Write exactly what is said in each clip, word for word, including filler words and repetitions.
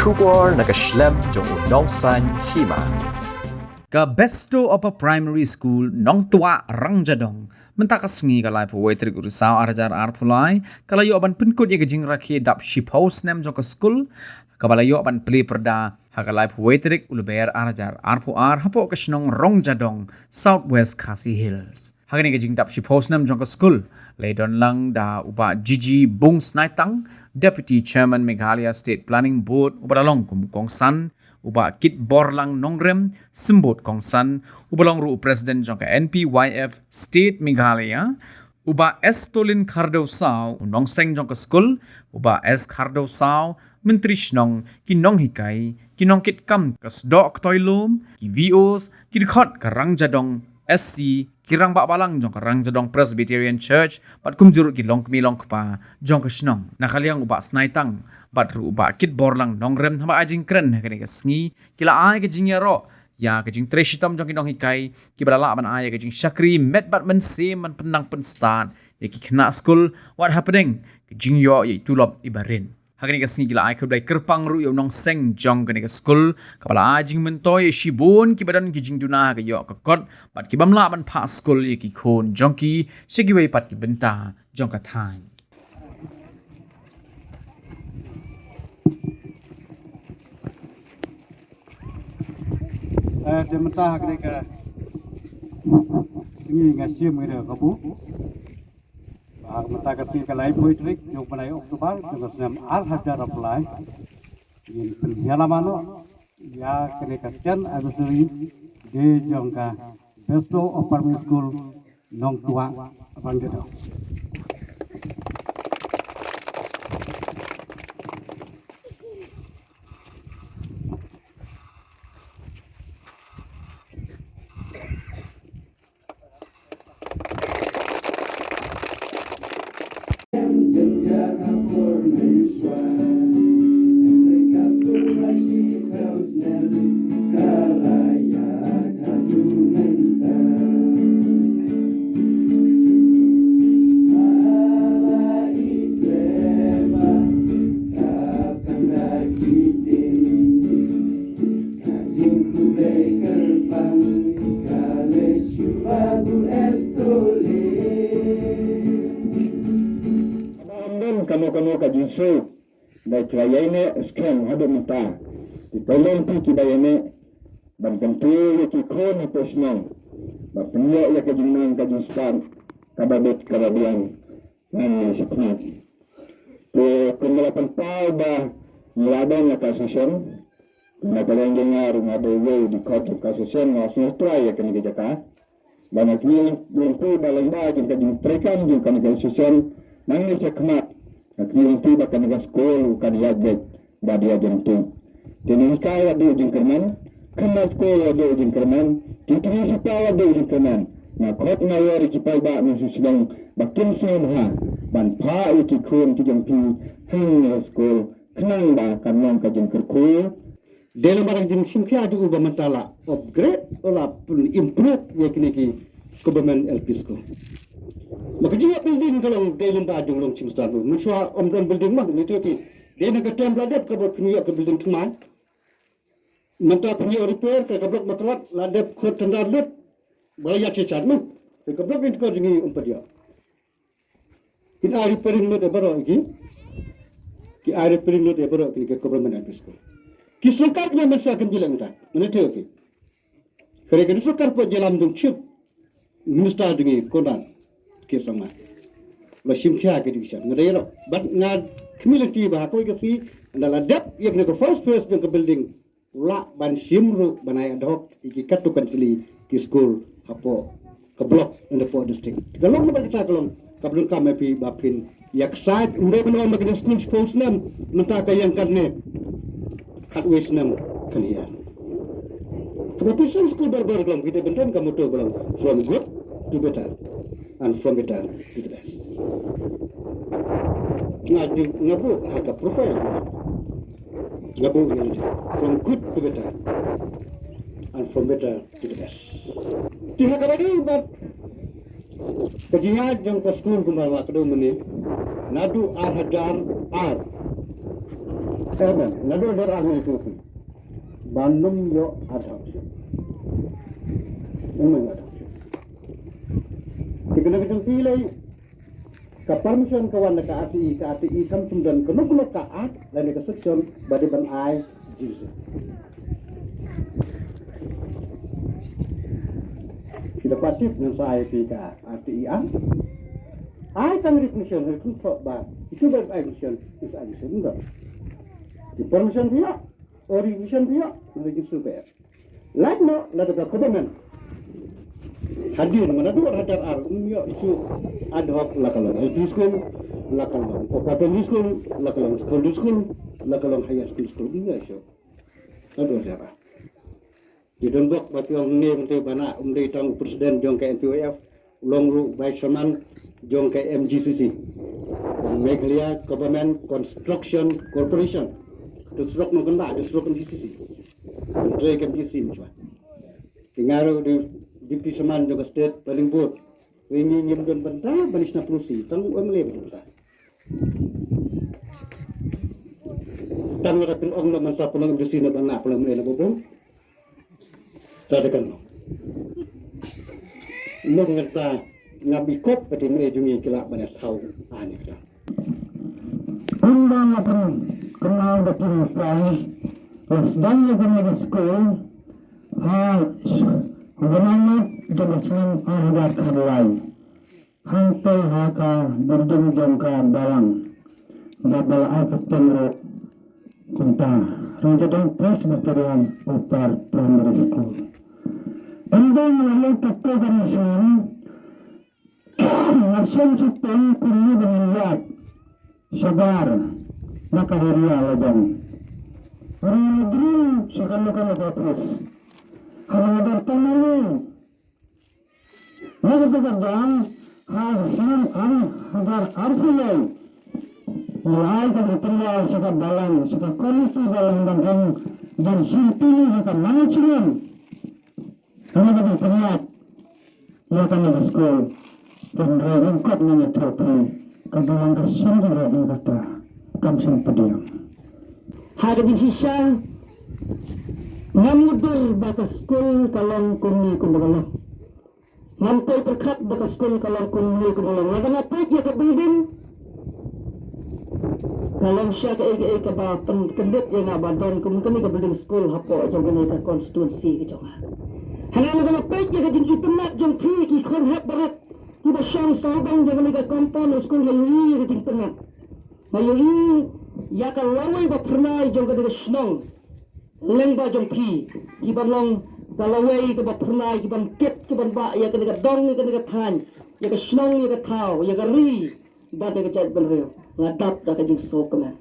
Khubor na ka shlem jong u nongsaiñ hima. Ka Bestow Upper Primary School, Nongtuah, Rangjadong, mynta ka sngi ka laiphew wei tarik u Risaw ar hajar arphew lai, ka la ïoh ban pynkut ïa ka jingrakhe dap shiphew snem jong ka skul, kaba la ïoh ban plie pyrda ha ka laiphew wei tarik u Lber ar hajar arphew ar hapoh ka shnong Rangjadong, South West Khasi Hills. Ha kane ka jingdap shiphew snem jong ka skul, la ïadon lang da u Bah Jiji Bung Snaitang, Deputy Chairman Meghalaya State Planning Board, uba la long kum u kongsan, u Bah Kitborlang Nongrem, Symbud Kongsan, uba long ruh u President jong ka N P Y F State Meghalaya, u Bah Estolin Khardew Saw, u nongseng jong ka skul, u Bah S Khardew Saw, Myntri Shnong, ki nonghikai, ki nongkitkam ka sdoh ktoi lum, ki V Os, ki dkhot ka Rangjadong S C, ki rangbah balang jong ka Rangjadong Presbyterian Church, bad kumjuh ruh ki longkmie longkpa jong ka shnong. Na ka liang u Bah Snaitang bad ruh u Bah Kitborlang Nongrem, haba ai jingkren ha kane ka sngi, ki la ai ka jingïaroh ïa ka jingtrei shitom jong ki nonghikai, kiba la lah ban ai ïa ka jingshakri met bad mynsiem ban pynnang pynstad ïa ki khynnah skul, wat hapdeng ka jingïoh ïa i tulop iba rit. Ha kane ka sngi ki la ai khublei kyrpang ruh ïa u nongseng jong kane ka skul, kaba la ai jingmyntoi ïa shibun kiba don ki jingduna ha ka ïoh ka kot, bad ki bym lah ban phah skul ïa ki khun jong ki sha kiwei pat ki bynta jong ka thaiñ. Eh, te mynta ha kane ka sngi nga shim nga da ka buh. Ba mynta ka sngi ka laiphew tarik jong u bnai October jong ka snem ar hajar arphew lai, ngin pynïalam noh ïa kane ka ten anniversary day jong ka Bestow Upper Primary School, Nongtuah, Rangjadong. Kaba ym don kano kano ka jingsuk, ba ki la ïaineh skhem haduh mynta. Te to lem phi kiba ïaineh ban kyntiew ïa ki khun hapoh shnong, ba pynïoh ïa ka jingnang ka jingstad kaba bit kaba biang. Ngan ïa shakmat. Te kumba la pynpaw ba ngi la don la ka association, na ka liang jong nga ruh nga dei uwei u dkhot jong ka association, nga sngewthuh ïa kane ka jaka. Ba nga kñi lynti ba lyngba jong ka jingtreikam jong kane ka association, ngan ïa shakmat. Nga kñi lynti ba kane ka skul kan ïaid beit. Ba dei jingtip. Te nonghikai la duh jingkyrmen, khynnah skul la duh jingkyrmen, ki kñi shuwa la duh jingkyrmen. Nga khot nga ïoh ïa ki paidbah na shisneng ba kin sngewbha ban phah ïa ki khun ki jong phi hangne ha skul khnang ba kan long ka jingkyrkhu. Dei namar ka jingshim khia jong u ba mynta la upgrade, la pyn improve ïa kine ki Government L P School. Ma ka jingïoh building ka long dei lyngba jong u Nongshimstad. Mynshuwa ym don building ma, ngi tip hi. Dei na ka tem la dep ka block pynïoh ka building thymmai. Mynta pynïoh repair ka, ka block Mawtlod la dep khot tender lut. Ba la ïaid shisha ma. Te ka block Mawtlod jong ngi ym pat ïoh. Kin ai repairing lut ïa baroh ki. Ki ai repairing lut ïa baroh ki, ki Government L P School. Ki sorkar ki mynta kin bilang ta. Ngi tip hi. Hynrei ka sorkar pat jylla mynta Chief Minister jong ngi Conrad K Sangma. La shim khia ka education. Nga dei ruh. Bad nga khmih lynti ba ha kawei ka sngi, ynda la dep ïa kane ka first phase jong ka building, u lah ban shim ruh ban ai ad hoc ïa ki katto katne tylli ki skul hapoh ka block ynda hapoh district. Ka long namar kata ka long kaba donkam ïa phi ba phin ïa excite, ym dei ban ong ba kane ka skul shiphew snem, mynta ka ïeng katne khatwei snem kan hiar. Kaba phi sngewthuh skul barabor ka long, kita bynta ka motto ka long from good to better and from better to the best. Nga ju-, nga buh ha ka profile. Nga buh ïa lade, from good to better and from better to the best. Te ha kaba ïadei bad ka jingïaid jong ka skul kumba nga la kdew mynne, naduh ar hajar ar Amen. Naduh dur ar ngi tu. Ban ym ïoh adoption. Ym ïoh adoption. Te kane ka jong phi lei, ka permission ka wan na ka R T I, ka R T I kam shym don kano kano ka act lane ka section ba dei ban ai jingïaseng. Ki da pat tip ngan sa ai phi ka R T I Act. Ai tang recognition, recognition ba itu ba ai recognition, is ai recognition. Ki permission phi ïoh, o recognition phi ïoh, na jingïaseng. Lait noh, lada ka government, hadien, mana dua hajar ar, um ïoh issue ad hoc, la ka long L P school, la ka long upper primary school, la ka long secondary school, la ka long higher school, school, um ïoh issue. Lada dua hajar ar. Ki don bok ba ki ong ne, mynta ba na, um dei tang u president jong ka M P Y F, long ruh vice chairman jong ka M G C C. Meghalaya Government Construction Corporation. Tu surok nongkynrah, tu surok M G C C. Trei ka M G C C mynta. Ki nga ruh di deputy chairman jong ka State Planning Board. Ri ngi ngim don bynta ban shna policy, tang u M L A ban bynta. Tang ra pynong na mynta pynong M G C C na ban na pynong M L A na bubung. Ta da kan. Nong ngata ngam ikop pati me jong ngi ki lah ban ïathaw ani ka. Ynda nga pynkynnah da ki nongtrei, la sdang ïa kane ka skul ha u bnai Mac jong ka snem ar hajar khatlai. Hangtei ha ka building jong ka balang, ba la ai kyrteng ruh kumta, Rangjadong Presbyterian Upper Primary School. Ynda nga la leit kato ka mynsiem, nga shem shiteng kumne ban ïaid shabar na ka area la jong. Ri ri sha kano kano ka office. Haba nga don tang na ri. Na kata ka daw, ha ka snem ar hajar arphew lai, nga la ai ka jingtynrai sha ka balang, sha ka komiti balang ban ong ban shim tini ha ka management. Kane ka jingtynrai ïa kane ka skul, tynrai ryngkat ngan ïathuh phi, ka balang ka shem tynrai ïa kata, kam shem pdiang. Ha ka jingshisha, ngam mutdur ba ka skul ka long kumne kumba ka long. Ngam poi pyrkhat ba ka skul ka long kumne kumba ka long. Lada nga peit ïa ka building, ka long sha kaei kaei kaba pynkyndit ïa nga ba don kum kane ka building skul hapoh jong kane ka constituency ka jong nga. Hynrei lada nga peit ïa ka jingitynnad jong phi ki khun hep barit kiba shong sawdong jong kane ka compound skul, nga ïohi ïa ka jingitynnad. Nga ïohi ïa ka lawei ba phyrnai jong kane ka shnong lyngba jong phi, kiban long ka lawei kaba phyrnai, kiban kit, kiban bah ïa kane ka dong, ïa kane ka thaiñ, ïa ka shnong, ïa ka thaw, ïa ka ri bad ïa ka jaitbynriew. Nga dap da ka jingsngewkmen.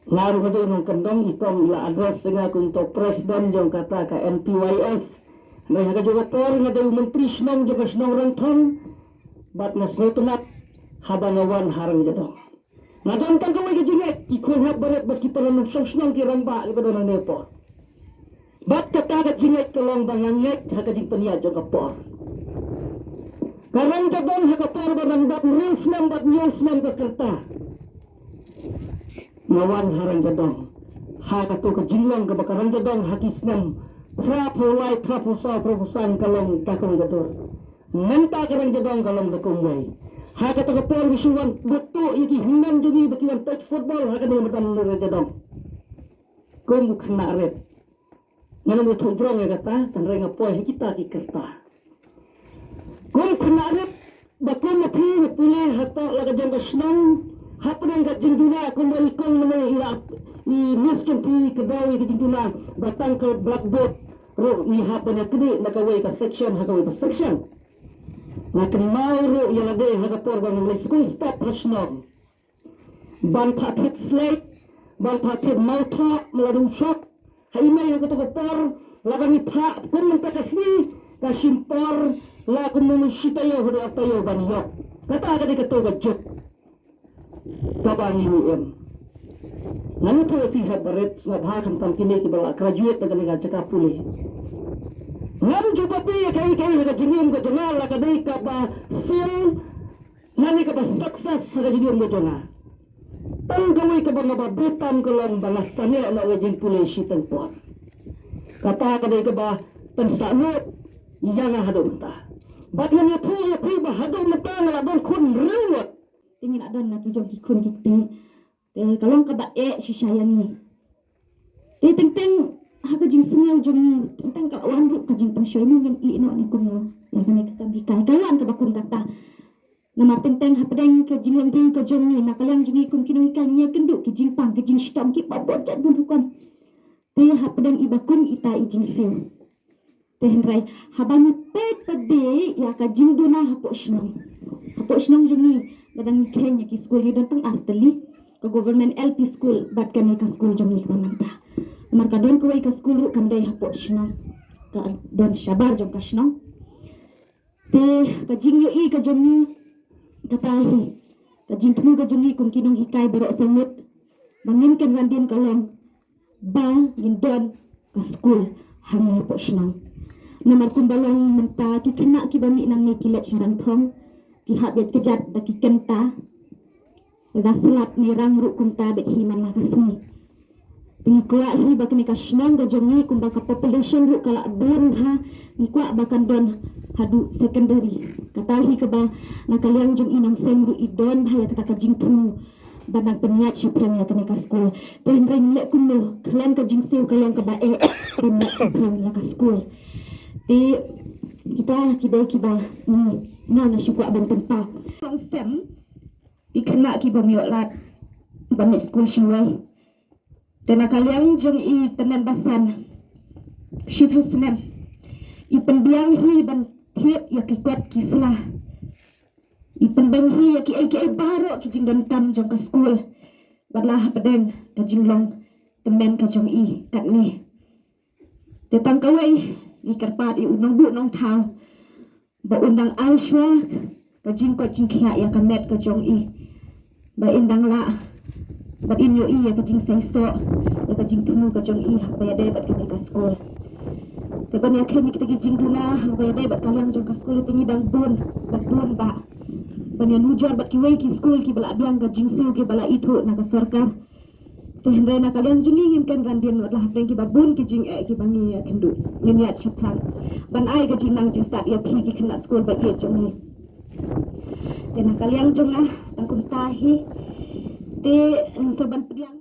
Nga ruh nga dei u nongkyndong, i Kong i la address ïa nga kum uto u president jong kata ka N P Y F. Hynrei ha kajuh ka por nga dei u myntri shnong jong ka shnong Rangthong bad nga sngewtynnat haba nga wan ha Rangjadong. Nga don tang kawei ka jingngeit, ki khun hep barit bad ki para nongshong shnong ki rangbah kiba don hangne hapoh. Bad kata ka jingngeit ka long ba nga ngeit ha ka jingpynïaid jong ka por. Ka Rangjadong ha ka por ba dang dap hynriew snem bad hynñiew snem ka rta, nga wan ha Rangjadong ha kato ka jinglong kaba ka Rangjadong ha ki snem phra phew lai, phra phew saw, phra phew san ka long da kawei ka dur. Mynta ka Rangjadong ka long da kumwei. Ha kata ka por ngi shu wan buh tuh ïa ki hynmen jong ngi ba ki wan peit football ha kane ka madan Rangjadong. Kum u khynnah rit, ngan ym ïathuh jrong ïa kata, hynrei nga poi ha kita ki rta. Kum u khynnah rit, ba kum ma phi nga pule hapoh la ka jong ka shnong, hapdeng ka jingduna kumba i Kong mynne i la, i Miss Kynthei i kdew ïa ka jingduna ba tang ka blackboard ruh ngi hap ban ïaknieh na kawei ka section ha kawei ka section. Nga kynmaw ruh ïa lade ha ka por ba nga leit skul step ha shnong, ban phah thied slate, ban phah thied mawthoh, mala dum shok. Ha i mei ha kato ka por, lada ngi phah kum mynta ka sngi, ka shim por la kumno shi taïew haduh ar taïew ban ïoh. Kata ka dei kato ka juk kaba ngi im. Ngan ïathuh ïa phi hep barit, sngewbha khamtam kine kiba la graduate na kane ka jaka pule. Ngam ju babe ïa kaei kaei ha ka jingim ka jong nga, la ka dei kaba fail lane kaba success ha ka jingim ka jong nga. Tang kawei kaba nga ba bit tam ka long ba nga sangeh noh ka jingpule shiteng por. Kata ka dei kaba pynsangeh ïa nga haduh mynta. Bad ngan ïathuh ïa phi ba haduh mynta nga la don khun hynriew ngut. Te ngi la don na ki jong ki khun ki kti. Te ka long kaba eh shisha ïa ngi. Te teng teng ha ka jingsngew jong ngi, teng teng ka la wan ruh ka jingpynshoi, ngi ngim ïeh noh ne kumno ïa kane ka kam hikai. Ka wan kaba kum kata. Namar teng teng hapdeng ka jinglong briew ka jong ngi, na ka liang jong ngi kum ki nonghikai ngi ïakynduh ki jingpang, ki jingshitom, kiba bun jait bun rukom. Te hapdeng iba kum ita i jingsiew. Te hynrei haba ngi peit pat de ïa ka jingduna hapoh shnong. Hapoh shnong jong ngi, lada ngi kheiñ ïa ki skul, ngi don tang ar tylli, ka government L P school bad kane ka skul jong ngi kaba mynta. Namar ka don kawei ka skul ruh kam dei hapoh shnong, ka don shabar jong ka shnong. Te ka jingïohi ka jong ngi, kata hi ka jingthmu ka jong ngi kum ki nonghikai baroh saw ngut ba ngin kynran dien ka long ba ngin don ka skul hangne hapoh shnong. Namar kumba long mynta, ki khynnah kiba mih nangne ki leit sha Rangthong, ki hap ïaid kjat da ki kynta, lada slap ne rang ruh kumta bad hi man la ka sngi. Te ngi kwah hi ba kane ka shnong ka jong ngi, kumba ka population ruh ka la bun bha, ngi kwah ba kan don haduh secondary. Kata hi kaba na ka liang jong i nongseng ruh i don bha ïa kata ka jingthmu ban nang pynïaid shaphrang ïa kane ka skul. Te hynrei ngin leh kumno, khlem ka jingsiew ka long kaba eh pynïaid shaphrang ïa ka skul. Te kita ki dei kiba ngi, nga nga shu kwah ban pynpaw. Nongsem, ki khynnah ki bym ïoh lad ban leit skul shawei. Te na ka liang jong i tymmen basan shiphew snem, i pynbiang hi ban thied ïa ki kot ki sla, i pynbeiñ hi ïa kiei kiei baroh ki jingdonkam jong ka skul, bad la hapdeng ka jinglong tymmen ka jong i katne. Te tang kawei, ngi kyrpad ïa u nongbuh nongthaw ba un dang ai shuwa ka jingkoit jingkhiah ïa ka met ka jong i, ba in dang lah, ba in ïohi ïa ka jingseisoh, ïa ka jingthmu ka jong i haba ïadei bad kane ka skul. Te ban ïakhun ïa kita ki jingduna haba ïadei bad ka liang jong ka skul, te ngi dang bun, dang bun ba ban ïanujor bad kiwei ki skul kiba la biang ka jingsiew, kiba la ithuh na ka sorkar. Te hynrei na ka liang jong ngi ngim kynran dien wat la hapdeng kiba bun ki jingeh kiba ngi ïakynduh, ngin ïaid shaphrang ban ai ka jingnang jingstad ïa phi ki khynnah skul ba ïeit jong ngi. Te na ka liang jong nga tang kumta hi. Te, mm, to ban pdiang